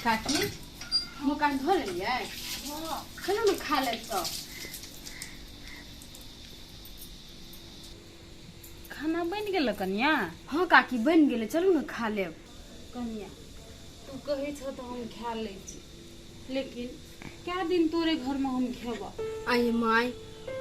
काकी मुँह कान धो लेलियै? हँ। चलू ने खा लेब सब। खाना बनि गेल कनिया? हँ काकी, बनि गेलै, चलू ने खा लेब। कनिया, तू कहै छह तऽ हम खा लै छी, लेकिन कए दिन तोरे घरमे हम खेबह? आइ माय,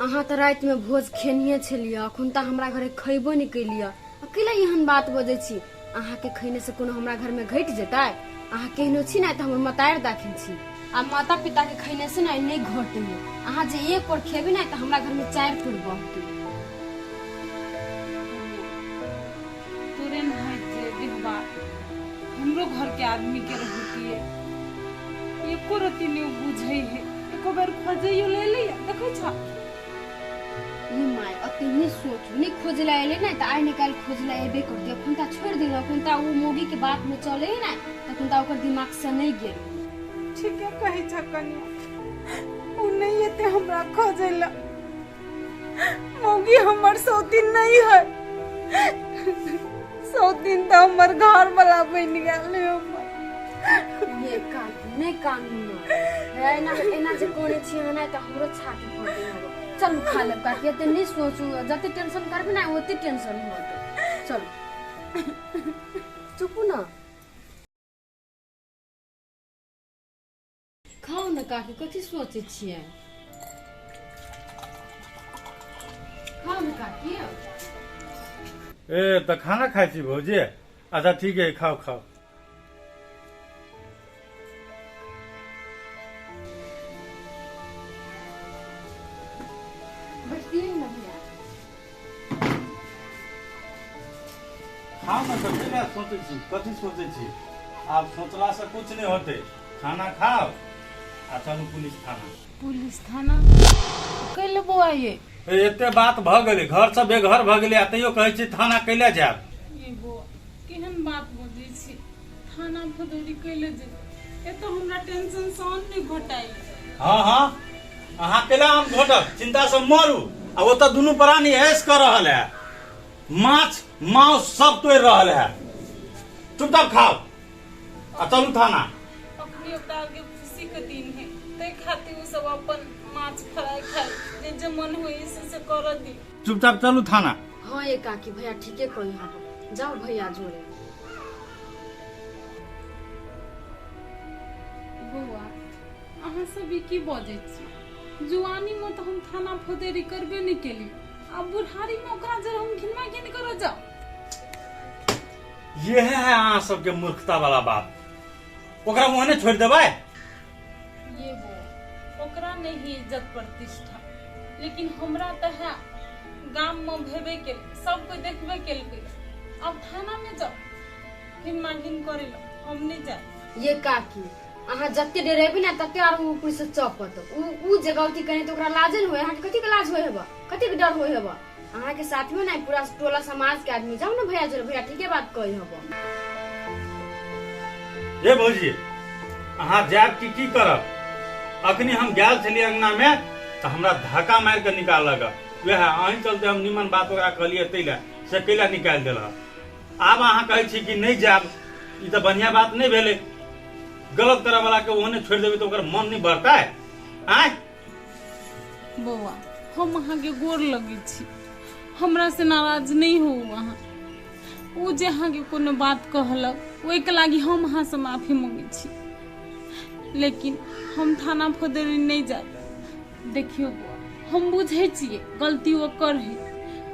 अहाँ तऽ रातिमे भोज खेनिये छलियै, अखन तऽ हमरा घरे खयबो नहि केलियै। आ कैला एहन बात बजै छी? अहाँके खयने से कोनो हमरा घरमे घटि जेतै? अहाँ केहनो छी ने तऽ हमर मतारि दाखिन छी, आ माता पिता के खयने से ने नहि घटैए। अहाँ जे एक पर खेबै ने तऽ हमरा घरमे 4 फुट बहतै। तोरे नहाइत जे व्यवहार हमरो घर के आदमी के रहतिए, एको रत्ती नहि बुझै है, एको बेर खोजैयो ले एलैया? देखै छ। ई my, अते नहि सोचू। नहि खोजला एलै ने तऽ आइ ने काल्हि खोजला एबे करतै। अखन ता छोड़ि दियौ, अखन ता ओ मौगी के बात में चले है ने, तखन ता ओकर दिमाग से नहि गेल। ठीके कहै छ कनिया, ओ नहि एते हमरा खोजै ला। मौगी हमर सौतीन नहीं है, सौतीन तऽ हमर घर वाला बनि गेल है हमर। ये काकी, नहि कानू ने। हे, एना एना जे करै छी अहाँ ने तऽ हमरो छाती फटै हब। चलू खा लेब काकी, एते नहि सोचू। जते टेंशन करबै ने ओते टेंशन होत। चलू, चुपू ने, खाउ ने काकी। कथी सोचै छियै? खाउ ने काकी। ए, तऽ खाना खाइ छी भौजी? अच्छा ठीक है, खाओ खाओ। बैठतियै ने भैया। खाउ ने तऽ। केना सोचै छी? कथी सोचै छी? आब सोचलासँ कुछ नहि होतै। खाना खाओ आ चलू पुलिस थाना। पुलिस थाना कैले बौआ ये? ए, एते बात भऽ गेलै, घर से बेघर भऽ गेलै, आ तैयो कहै छी थाना कैले जायब? ये बौआ, केहन बात बजै छी? थाना फदौरी कैले जेबै? एतऽ हमरा टेंशन सँ अन्न नहि घोटाइ। हँ हँ, अहाँ कैला हम घोटब? चिंता से मरू, आ ओतऽ दुनू प्राणी ऐश कऽ रहल है, माछ माउस सब तोड़ि रहल है। चुपचाप खाओ आ चलू थाना। अखनी ओकरा आरके खुशी के दिन है, ताहि खातिर ओ सब अपन माछ फ्राई खाइ जे जे मन होइ से से करऽ दी। चुपचाप चलू थाना। हाँ ये काकी, भैया ठीके कही। हाँ, जाओ भैया जोरे। बौआ, अहाँ सब ई की बजै छी? जुआनी मे तऽ हम थाना फौजदारी करबे नहि केली, आब बुढ़ारी मे ओकरा जर हम घिनमा घिन करऽ जाउ? यह है अहाँ सबके मूर्खता वाला बात। ओकरा ओहने छोड़ि देबै? ये बौआ, ओकरा नहीं है इज्जत प्रतिष्ठा, लेकिन हमरा तऽ है। गाम मे भेबे केल, सब कोई देखबे केलकै। अब थाना में जाओ घिनमा घिन करे ला, हम नहीं जाए। ये काकी, अहाँ जते डरेबी ने तते आर ऊ ऊपर से चपत। ऊ ऊ जे गलती करे तऽ ओकरा लाजे ने होय? अहाँके कथी के लाज होय हेबा? कथी के डर होय हेबा? अहाँके साथ में ने पूरा टोला समाज के आदमी। जाओ ने भैया जोरे, भैया ठीके बात कही हबो। हे भौजी, अहाँ जायब कि की करब? अखनी हम गेल छलियै अंगना में तऽ हमरा धक्का मारि कऽ निकाललक। वएह अहीं चलते हम निमन बात ओकरा कहलियै तै लए से कैला निकालि देलक। आब अहाँ कहै छी कि नहि जायब, ई तऽ बढ़िआँ बात नहि भेलै। गलत करऽ वाला के ओहने छोड़ि देबै तऽ ओकर मन नहि बढ़तै? आँय? बौआ, हम अहाँके गोर लगै छी, हमरा से नाराज नहि होउ अहाँ। ओ जे अहाँके कोनो बात कहलक, ओहिके लागि हम अहाँसँ माफी मङ्गै छी, लेकिन हम थाना फौजदारी नहि जायब। देखियौ बौआ, हम बुझै छियै गलती ओकर है,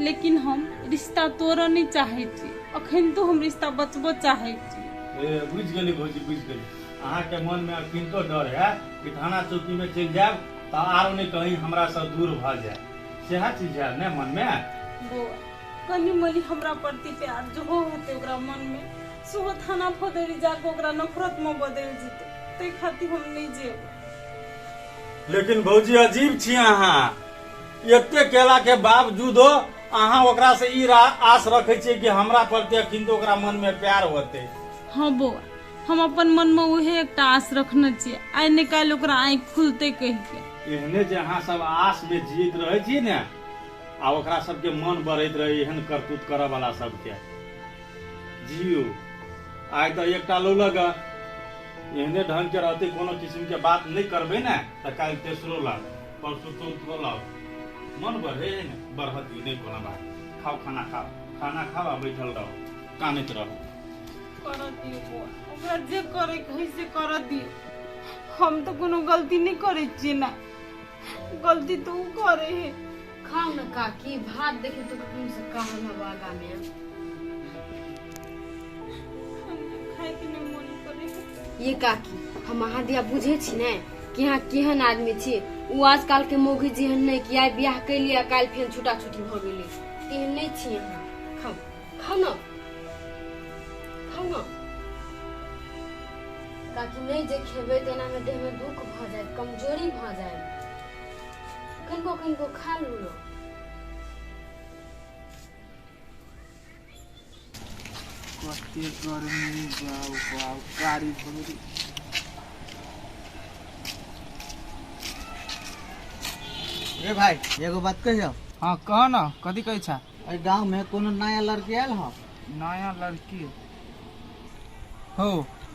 लेकिन हम रिश्ता तोड़ऽ नहि चाहै छियै। अखन तो हम रिश्ता बचबऽ चाहै छियै। ए, बुझि गेली भौजी, बुझि गेली। अहाँके मनमे अखिनतो डर है कि थाना चौकीमे चलि जायब तऽ आरो नहि कहीं हमरासँ दूर भऽ जाय, सएह चीज है ने मनमे? बौआ, कनि मनि हमरा प्रति प्यार जेहो होतै ओकरा मनमे, सेहो थाना फौजदारी जाके ओकरा नफरतमे बदलि जेतै। ताहि खातिर हम नहि जेबै। लेकिन भौजी, अजीब छी अहाँ। एते केला के बावजूदो अहाँ ओकरा से ई आस रखै छियै कि हमरा प्रति अखन तो ओकरा मन में प्यार होते। हँ बौआ, हम अपन मनमे उहे एकटा आस रखने छियै, आइ ने काल्हि ओकरा आँखि खुलतै कहिके। एहने जे अहाँ सब आस में जियैत रहै छी ने, आ ओकरा सबके मन बढ़ैत रहै एहन करतूत करऽ वाला सबके। जियौ, आइ तऽ एकटा लौलक। एहने ढंग के रहते कोनो किस्म के बात नहीं करबै ने तऽ काल्हि तेसरो लाओ, परसू चौथो लाओ। मन बढ़े है ने, बढ़त दियौ, नहि कोनो बात। खाओ खाना, खाओ खाना, खाओ आ बैठल रहो, कानैत रहो। करऽ दियौ बौआ, ओकरा जे करे के है से करऽ दियौ। हम तऽ कोनो गलती नहि करै छियै ने, गलती तऽ उ करे है। खाउ ने काकी भात, देखी तो कखन से कहल हब आगा में। खायके नहि मन करे है। ये काकी, हम अहाँ दिया बुझे छी ने कि अहाँ केहन आदमी छी। उ आजकल के मौगी जेहन नहि कि आइ बियाह कैलियै आ काल्हि फेर छुटा छुटी भऽ गेलै, तेहन नहि छी अहाँ। खाउ, खाउ ने, खाउ ने काकी। नहि जे खेबै तऽ एनामे देहमे दुख भऽ जायत, कमजोरी भऽ जायत। कनिको कनिको खा लू ने। कते गर्मी, बाप बाप, गाड़ी भरि। रे भाई, एगो बात कहियो? हाँ, कह न, कथी कहै छा? एहि गांव में कोनो नया लड़की आयल हो? नया लड़की हो?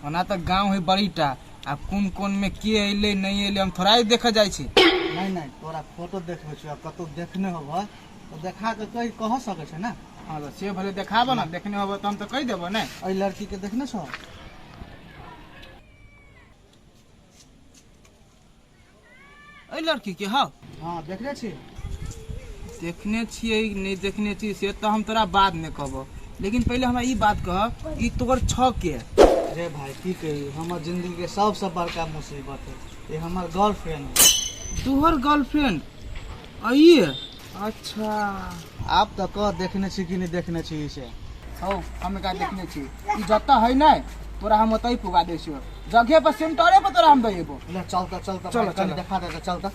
ओना तऽ गाँव है बड़ी टा, आ कोन कोन में के अयलै नहि अयलै हम थोड़ा ही देखऽ जाइ छी। नहीं नहीं, तोरा फोटो देखबै छियौ, कतौ देखने होबह तऽ देखा के कहि कह सकै छै ने। हाँ, तऽ से भले देखाबऽ ने, देखने होबऽ तऽ हम तऽ कहि देबऽ ने। एहि लड़की के देखने छौ? एहि लड़की के? हाँ। हाँ, देखने छी? देखने छियै नहि देखने छी से तऽ हम तोरा बाद में कहबो, लेकिन पहिले हमरा ई बात कह, ई तोहर छ के? रे भाई, की कही, हमर जिंदगी के सबसे बड़का मुसीबत है ये, हमर गर्लफ्रेंड है। तोहर गर्लफ्रेंड अइए? अच्छा। आप तऽ कह, देखने छी कि नहीं देखने छी इसे? हौ, हम एकरा देखने छी। ई जतऽ है नै, तोरा हम ओतहि पुगा दै छियौ, जगहे पर, सेंटरे पर तोरा हम दऽ एबो। ले चल तऽ, चल तऽ। चलो, भाई, कनी चलो। देखा दे तऽ, चल तऽ।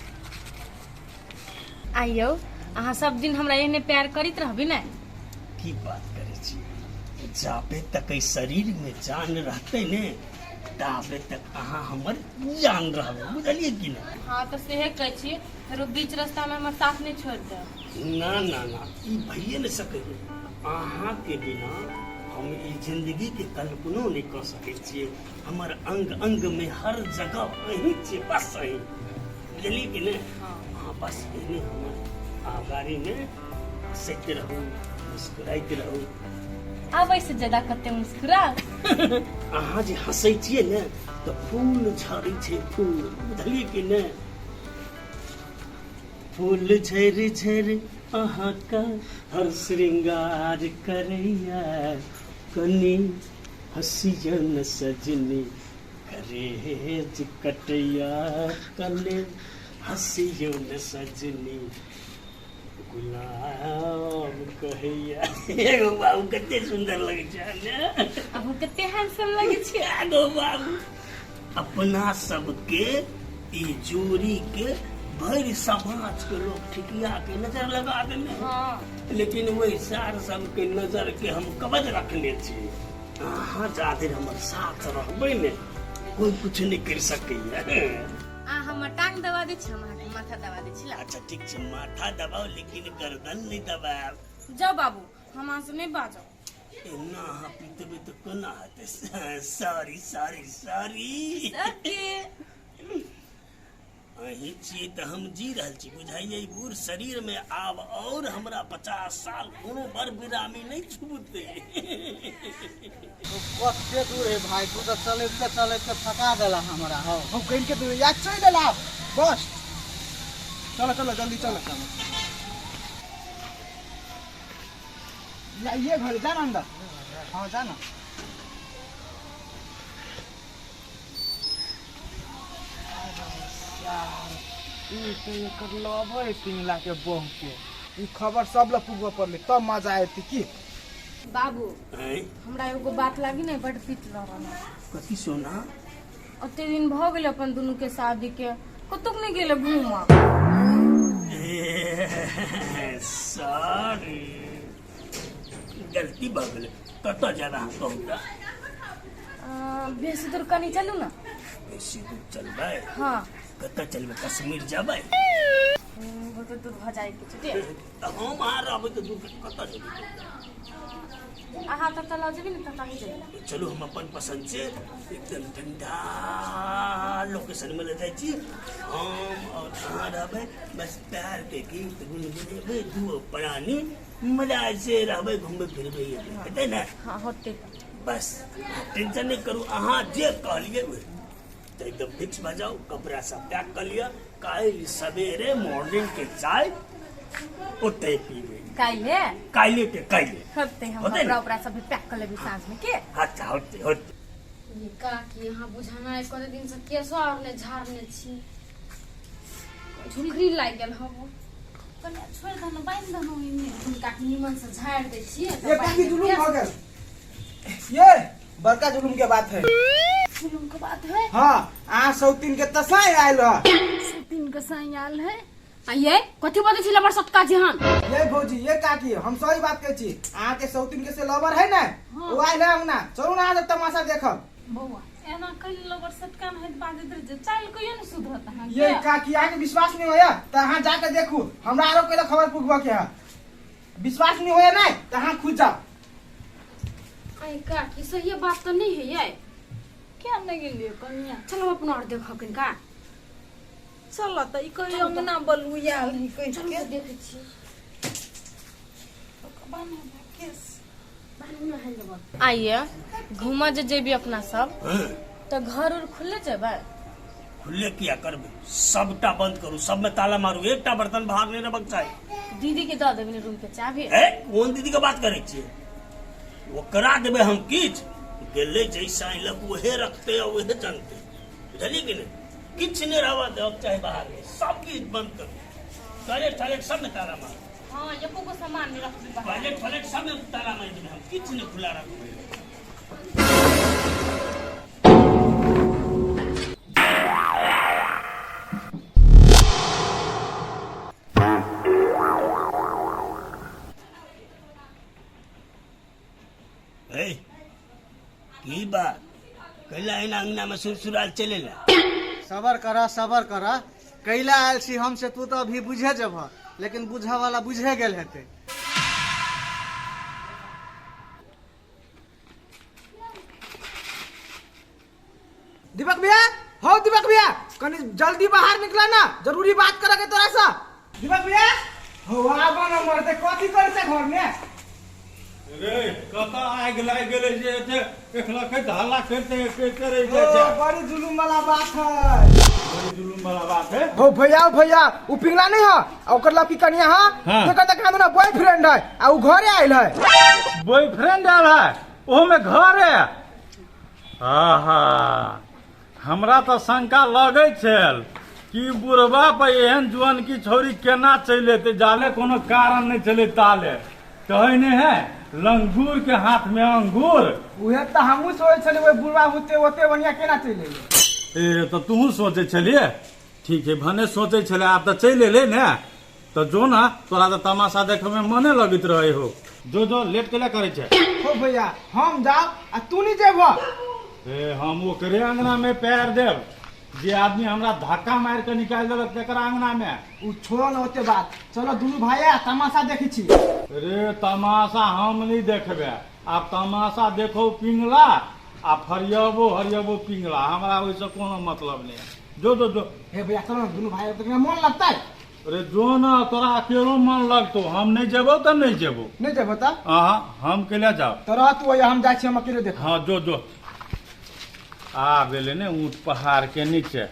आइयौ, अहाँ सब दिन हमरा एहने प्यार करैत रहबी ने? की बात करै छी, जाबे तक एहि शरीर में जान रहतै ने ताबे तक अहाँ हमर जान रहबै, बुझलियै कि नहि? हाँ, तऽ सेहे कहै छी, फेरो बीच रास्ता में हमर साथ नहि छोड़ि देब। ना ना ना, ई भइए नहि सकैए। अहाँके बिना हम ई जिंदगी के कल्पनो नहि कऽ सकै छियै। हमर अंग अंग में हर जगह अहीं छियै, बस अहीं, बुझलियै कि नहि? अहाँ बस एहने हमर आगाड़ी में हँसैत रहू, मुस्कुराइत रहू। आब एहिसँ ज्यादा कते मुस्कुरा? अहाँ जे हँसै छियै ने तऽ फूल झड़ै छै, फूल, बुझलियै कि नहि? फूल झरि झरि अहाँके हर श्रृंगार करैया, कनि हँसियन सजनी करेज कटैया, कने हँसियन सजनी गुलाब कहैया। एगो बाबू, कते सुंदर लगै छै ने? अहूँ कते हैंडसम लगै छी। एगो बाबू, अपना सबके ई जोड़ी के भरि समाज के लोग ठिकिया के नजर लगा देने। लेकिन ओहि सार सबके नजर के हम कवच रखने छी। अहाँ जाधरि हमर साथ रहबै ने, कोई कुछ नहीं कर सकैया। आ हमर टांग दबा दै छी, हम अहाँके माथा दबा दै छी ला। अच्छा ठीक छै, माथा दबाउ लेकिन गर्दन नहीं दबायब। जाउ बाबू, हम अहाँ से नहि बाजब। एना अहाँ पीतेबै तऽ कोना हेतै? Sorry sorry sorry. ओके। अहीं छियै तऽ हम जी रहल छी। बुझाइए ई बूढ़ शरीर में आब और हमरा 50 साल कोनो बर बिरामी नहीं छूबते। कते दूर है भाई, तू तऽ चलैते चलैते थका देला हमरा हौ। हम कहि के तू याद चलि एला, बस चलो चलो, जल्दी चलो चलो। या ये घर, जा ना अंदर। हाँ, जा ना। ई तऽ एकर लबै पिंगला के बहू के ई खबर सब लग पुगऽ पड़लै तब मजा एतै की। बाबू। आँय? हमरा एगो बात लागी ने बड पीट रहल। कथी सोना? ओते दिन भऽ गेल अपन दुनू के शादी के, कतौ नहि गेले घूमऽ। सॉरी, गलती भऽ गेलै। कतऽ जायब अहाँ कहू तऽ? बेसी दूर कनी चलू ने। बेसी दूर चलबै? हाँ। कतऽ चलबै? कश्मीर जेबै? बहुते दूर भऽ जाइ के छै। तऽ हम अहाँ रहबै तऽ दूर कतऽ जेबै? अहाँ ततऽ लऽ जेबै ने ततऽ ही जेबै। चलू, हम अपन पसंद से एकदम ठंडा लोकेशन में ले जाइ छी। हम और अहाँ रहबै, बस प्यार के गीत गुनगुनेबै, दू प्राणी मजा से रहबै, घूमबै फिरबै, एबै, हेतै ने? हँ, होतै। बस टेंशन नहि करू, अहाँ जे कहलियै ओहे। तऽ एकदम फिक्स भऽ जाउ, कपड़ा सब पैक कऽ लिअ, काल्हि सवेरे मॉर्निंग के चाय ओतै पीबै। काल्हि? काल्हि के काल्हि। होतै हम होतै ने? कपड़ा उपड़ा सब भी पैक कऽ लेबै साँझ में के। अच्छा, होतै होतै। ये काकी, अहाँ बुझाना कते दिन से केशो आर नहि झाड़ने छी, झुखरी लागि गेल हब। कनिया, छोड़ि दहनु, बान्हि दहनु ओहिमे। हुनका नीमन से झाड़ि दै छियै तऽ ये काकी, बान्हि जुलूम देब। हो गेल, ये बड़का जुलूम के बात है। जुलुम के बात है? हाँ, अहाँ सौतीन के तसाई आयल है। तीन के साई आयल है? आ ये कथी बजै छी लबर सटका जेहन? ये भौजी, ये काकी, हम सही बात कहै छी। अहाँ के सौतीन के से लवर है ने, वो आयल है अंगना। चलू ना, अहाँ सब तमाशा देखब। बौआ, एना कहि लबर सटका नहि बाजैत रहे जे चालि कहियो ने सुधरत अहाँके। ये काकी, अहाँ के विश्वास नहीं होया तऽ अहाँ जाके देखू। हमरा आरो कोई खबर पुगबऽ के है। विश्वास नहीं होया नहीं तऽ अहाँ खुद जाओ। आई काकी, सही बात तऽ नहीं है ये। किया नहि गेलियै कनिया? चलो, अपना और देखो किनका। चल तऽ, ई कहियो अंगना बलू आयल है कहि चलो के। तऽ देखै छी। केस आइए, घूमऽ जे जेबी अपना सब तऽ घर उर खुले जेबै? खुले किया करबै? सबटा बंद करू, सबमे ताला मारू, एकटा बर्तन बाहर नहि रहबाक चाही। दीदी के दऽ देबै रूम के चाभी? ए, कोन दीदी के बात करै छियै? ओकरा देबै हम किछु गेलै, जैसा लग उहे रखते आ उहे जानते, बुझलियै कि नहि? किछु नहि रहबा देबक चाही बाहर में, सब किछु बंद करू, टॉयलेट टॉयलेट सब में ताला मारू। हँ, एको गो सामान नहि रखबै बाहर। टॉयलेट टॉयलेट सब में ताला मारि देबै हम, किछु नहि खुला रखबै। ए, की बात कैला एना अंगना में सुरसुराल चलेला? सबर कर, सबर कर। कैला आयल छी हम से तू तऽ अभी बुझे जेबह, लेकिन बुझऽ वाला बुझे गेल हेतै। दीपक भैया, हो दीपक भैया, कनी जल्दी बाहर निकला ना, जरूरी बात करे के तोरा से। दीपक भैया, हो आबो न मरते, कथी करे छै घर में? रे, कतऽ आगि लागि गेलै जे एते देखलकै तऽ हल्ला करिते करिते रहि जाइ छै? ओ, बड़ी जुलूम वाला बात है। बड़ी जुलूम वाला बात है? हो भैया, ओ भैया, उ पिंगला नहीं है आ ओकर लड़की कनिया है। हाँ। तेकर तक ना बॉयफ्रेंड है आ उ घरे आयल है। बॉयफ्रेंड आयल है, ओहो में घर है? आहा, हमरा तऽ शंका लगै छल कि बुढ़बा पर एहन जुअन की छौरी केना चलि एतै, जाले कोनो कारण नहि छलै ताले। कहै नहि है, लंगूर के हाथ में अंगूर। उहे तऽ हमहूँ सोचै छलियै, ओहि बुढ़वा होते ओते बढ़िया केना चलि एलै? ए, तऽ तूहूँ सोचै छलियै? ठीक है, भने सोचै छलै, आब तऽ चलि एलै ने, तऽ जो ना, तोरा तऽ तमाशा देखैमे मने लगैत रहै हो। जो जो, लेट केला करै छै? हो भैया, हम जाब आ तू नहीं जेबह? ए, हम ओकरे अंगना में पैर देब जे आदमी हमरा धक्का मारि कऽ निकालि देलक तेकरा अंगना में। उ छोड़ो न ओते बात, चलो दुनू भाई आ तमाशा देखै छी। रे, तमाशा हम नहीं देखबे। आब तमाशा देखो पिंगला आ फरियबो हरियबो पिंगला, हमरा ओहिसँ कोनो मतलब नहि है। जो जो जो। हे भैया, चलो ना दुनू भाई, देखने मन लगता है। अरे जो ना, तोरा अकेलो मन लगतो। हम नहीं जेबो तऽ नहीं जेबो। नहीं जेबो तऽ? अहाँ हम केला जाओ। तो रह तू, हम जाइ छी, हम अकेले देख। हाँ, जो जो, आ गेलै ने ऊँट पहाड़ के नीचे।